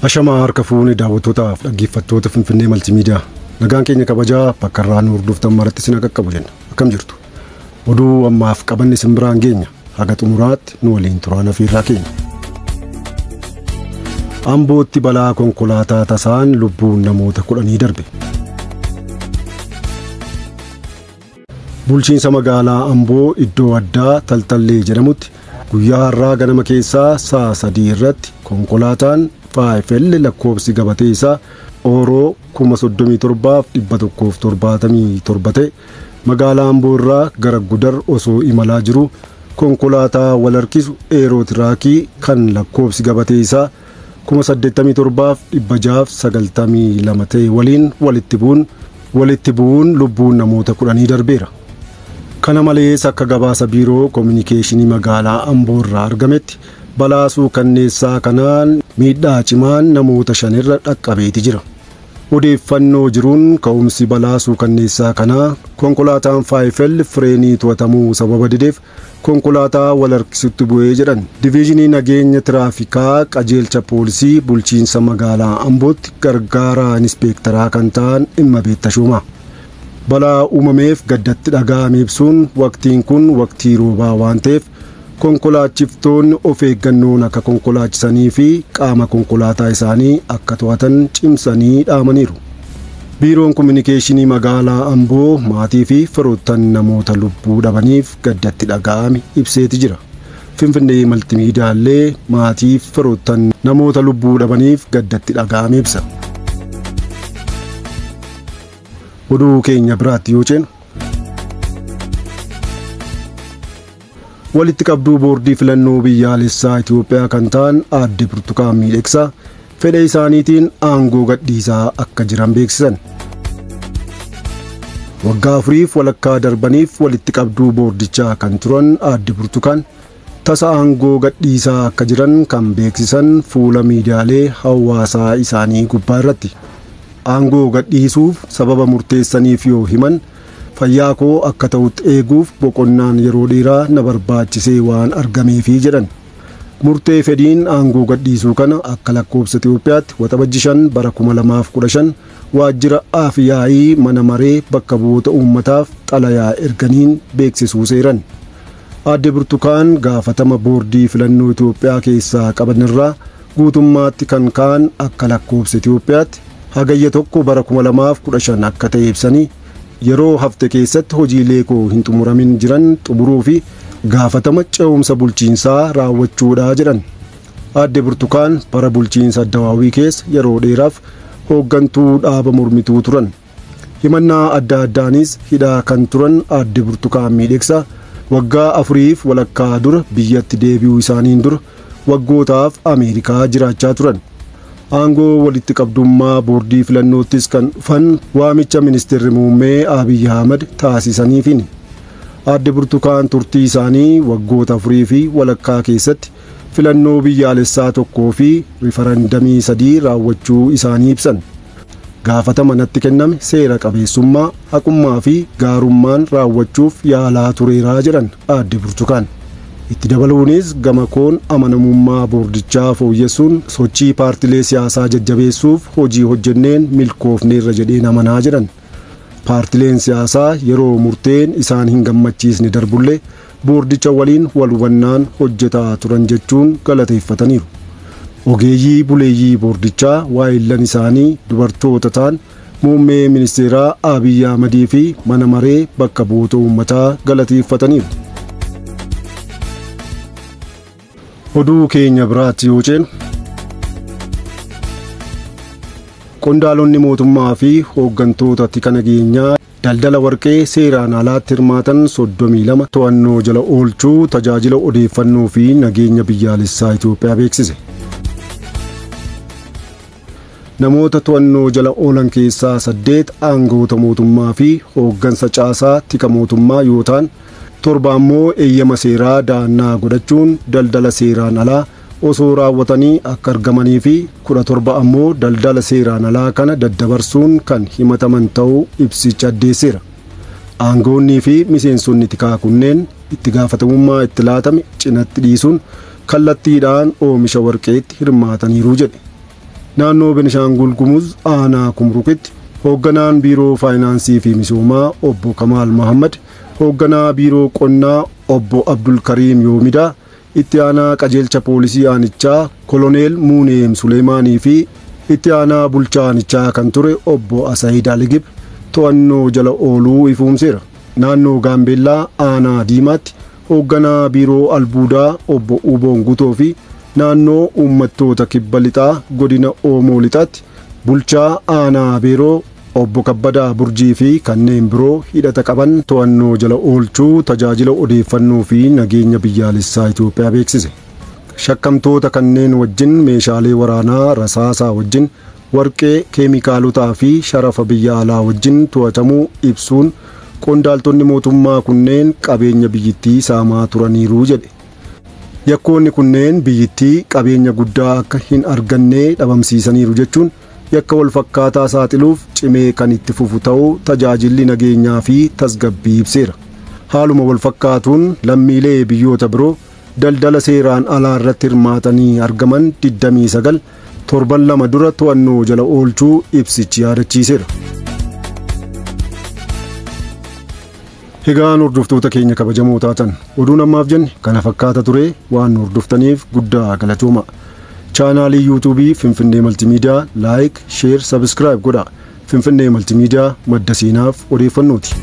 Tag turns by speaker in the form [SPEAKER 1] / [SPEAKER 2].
[SPEAKER 1] Ashamaa harka fuunee daawwattootaaf dhaggeeffattoota Finfinnee Maltiimiidiyaa. Nagaan keenya kabajaa bakka irraa nu hordoftan maratti isin qaqqabu jenna. Akkam jirtu? Oduu ammaaf qabanne isin biraan geenya. Haga xumuraatti nu waliin turaan afiirraa keenya. Ambootti balaa konkolaataa tasaan lubbuun namoota 10 darbe. Bulchiinsa magaalaa Amboo iddoo addaa Taltallee jedhamutti guyyaa har'aa ganama keessaa sa'a 3 irratti konkolaataan 5L lakkoofsi gabatee isaa Ooroo 37177 ta'e magaalaa Amboo irraa gara Gudar osoo imalaa jiru konkolaataa wal harkisu eerootiraakii kan lakkoofsi gabatee isaa 87692 ta'e waliin walitti bu'uun lubbuun namoota 10 darbeera. Kana malees akka gabaasa biiroo koominikeeshinii magaalaa Amboo irraa argametti balaa suukanneessaa kanaan miidhaa cimaan namoota 5 irra dhaqqabeeti jira. Odeeffannoo jiruun ka'umsi balaa suukanneessaa kanaa konkolaataan 5L fireenii to'atamuu sababa dideef konkolaataa wal harkisutti bu'ee jedhan. Diviizhinii nageenya tiraafikaa qajeelcha poolisii bulchiinsa magaalaa Ambootti gargaaraa inispeektaraa kan ta'an Dhimma Beettashuumaa. Balaa uumameef gaddatti dhaga'ame ibsuun waqtiin kun waqtii roobaa waan ta'eef konkolaachiftoonni of eeggannoon akka konkolaachisanii fi qaama konkolaataa isaanii akka to'atan cimsanii dhaamaniiru. Biiroon koominikeeshinii magaalaa Amboo maatii fi firoottan namoota lubbuu dhabaniif gaddatti dhaga'ame ibseeti jira. Finfinnee Maltiimiidiyaallee maatii fi firoottan namoota lubbuu dhabaniif gaddatti dhaga'ame ibsa. Oduu keenya biraatti yoo ceenu walitti qabduu boordii filannoo biyyaalessaa Itoophiyaa kan ta'an aadde Burtukaan Miidhagsaa fedha isaaniitiin aangoo gadhiisaa akka jiran beeksisan. Waggaa 4 walakkaa darbaniif walitti qabduu boordichaa kan turan aadde Burtukaan tasa aangoo gadhiisaa akka jiran kan beeksisan fuula miidiyaalee hawaasaa isaanii gubbaa irratti. Aangoo gadhiisuuf sababa murteessaniif yoo himan fayyaa koo akka ta'utti eeguuf boqonnaan yeroo dheeraa na barbaachisee waan argameefi jedhan. Murtee fedhiin aangoo gadhiisuu kana akka lakkoofsa Itoophiyaatti waxabajji 5 bara 2015 waajjira Afiyaa'ii mana maree bakka bu'oota uummataaf xalayaa erganiin beeksisuu seeran. Aadde Burtukaan gaafatama boordii filannoo Itoophiyaa keessaa qabanirraa guutummaatti kan ka'an akka lakkoofsa Itoophiyaatti hagayya 1 bara 2015 akka ta'e ibsanii yeroo hafte keessatti hojiilee koo hin xumuramin jiran xumuruu fi gaafatama ce'umsa bulchiinsaa raawwachuudha jedhan. Aadde Burtukaan bara bulchiinsa Addawaawii keessa yeroo dheeraaf hooggantuu dhaaba mormituu turan. Himannaa adda addaanis hidhaa kan turan Aadde Burtukaan Miidhagsaa waggaa 4 walakkaa dura biyyatti deebi'uu isaaniin dura waggootaaf Ameerikaa jiraachaa turan. Aangoo walitti qabdummaa boordii filannoottis kan dhufan waamicha ministeerri muummee Abiy Ahmed taasisaniifini. Aadde Burtukaan turtii isaanii waggoota 4 fi walakkaa keessatti filannoo biyyaalessaa 1 fi rifarandamii 3 raawwachuu isaanii ibsan. Gaafatama natti kenname seera qabeessummaa, haqummaa fi gaarummaan raawwachuuf yaalaa tureeraa jedhan Aadde Burtukaan. Itti dabaluunis gama koon amanamummaa boordichaa fooyyessuun sochii paartilee siyaasaa jajjabeessuuf hojii hojjenneen milkoofneerra jedheen amanaa jedhan. Paartileen siyaasaa yeroo murteen isaan hin gammachiisne darbullee boordicha waliin wal hubannaan hojjetaa turan jechuun galateeffataniiru. Ogeeyyii buleeyyii boordichaa waa'illan isaanii dubartoota ta'an muummee ministeeraa Abiy Ahmedii fi mana maree bakka bu'oota uummataa galateeffataniiru. Oduu keenya biraatti yoo ceenu qondaalonni mootummaa fi hooggantoota tika nageenyaa daldala warqee seeraan alaatti hirmaatan 32 to'annoo jala oolchuu tajaajila odeeffannoo fi nageenya biyyaalessaa Itoophiyaa beeksise. Namoota to'annoo jala oolan keessaa 8 aangawoota mootummaa fi hooggansa caasaa tika mootummaa yoo ta'an 7 ammoo eeyyama seeraa da'annaa godhachuun daldala seeraan alaa osoo raawwatanii akka argamanii fi 17 ammoo daldala seeraan alaa kana daddabarsuun kan himataman ta'uu ibsicha addeesseera. Aangawoonnii fi miseensonni tikaa kunneen itti gaafatamummaa itti laatame cinatti dhiisuun kallattiidhaan oomisha warqeetti hirmaataniiru jedhe. Naannoo Benishaangul Gumuz aanaa Kumrukitti hoogganaan biiroo faayinaansii fi misoomaa obbo Kamaal Mahammad, hoogganaa biiroo qonnaa obbo Abdul Kariim Yoomidaa, itti aanaa qajeelcha poolisii aanichaa Koloneel Muuneem Suleemaanii fi itti aanaa bulchaa aanichaa kan ture obbo Asayid Aligib to'annoo jala ooluu ifoomseera. Naannoo Gaambeellaa aanaa Diimaatti hoogganaa biiroo albuudaa obbo Uboon Gutoo fi naannoo uummattoota kibba lixaa godina Oomoo lixaatti bulchaa aanaa Beeroo obbo Kabbadaa Burjii fi kanneen biroo hidhata qaban to'annoo jala oolchuu tajaajila odeeffannoo fi nageenya biyyaalessaa Itoophiyaa beeksise. Shakkamtoota kanneen wajjin meeshaalee waraanaa rasaasaa wajjin warqee, keemikaalotaa fi sharafa biyya alaa wajjin to'atamuu ibsuun qondaaltonni mootummaa kunneen qabeenya biyyittii saamaa turaniiru jedhe. Yakkoonni kunneen biyyittii qabeenya guddaa akka hin arganne dhabamsiisaniiru jechuun yakka wal fakkaataa saaxiluuf cimee kan itti fufu ta'uu tajaajilli nageenyaa fi tasgabbii ibseera. Haaluma wal fakkaatuun lammiilee biyyoota biroo daldala seeraan alaa irratti hirmaatanii argaman 29 torban 2 dura to'annoo jala oolchuu ibsichi yaadachiiseera. Egaan hordoftoota keenya kabajamoo taatan, oduun ammaaf jenne kana fakkaata ture. Waan hordoftaniif guddaa galatooma. Chaanaalii yuutuubii Finfinnee Maltimiidiyaa like, share, subscribe godha. Finfinnee Maltimiidiyaa madda seenaaf odeeffannooti.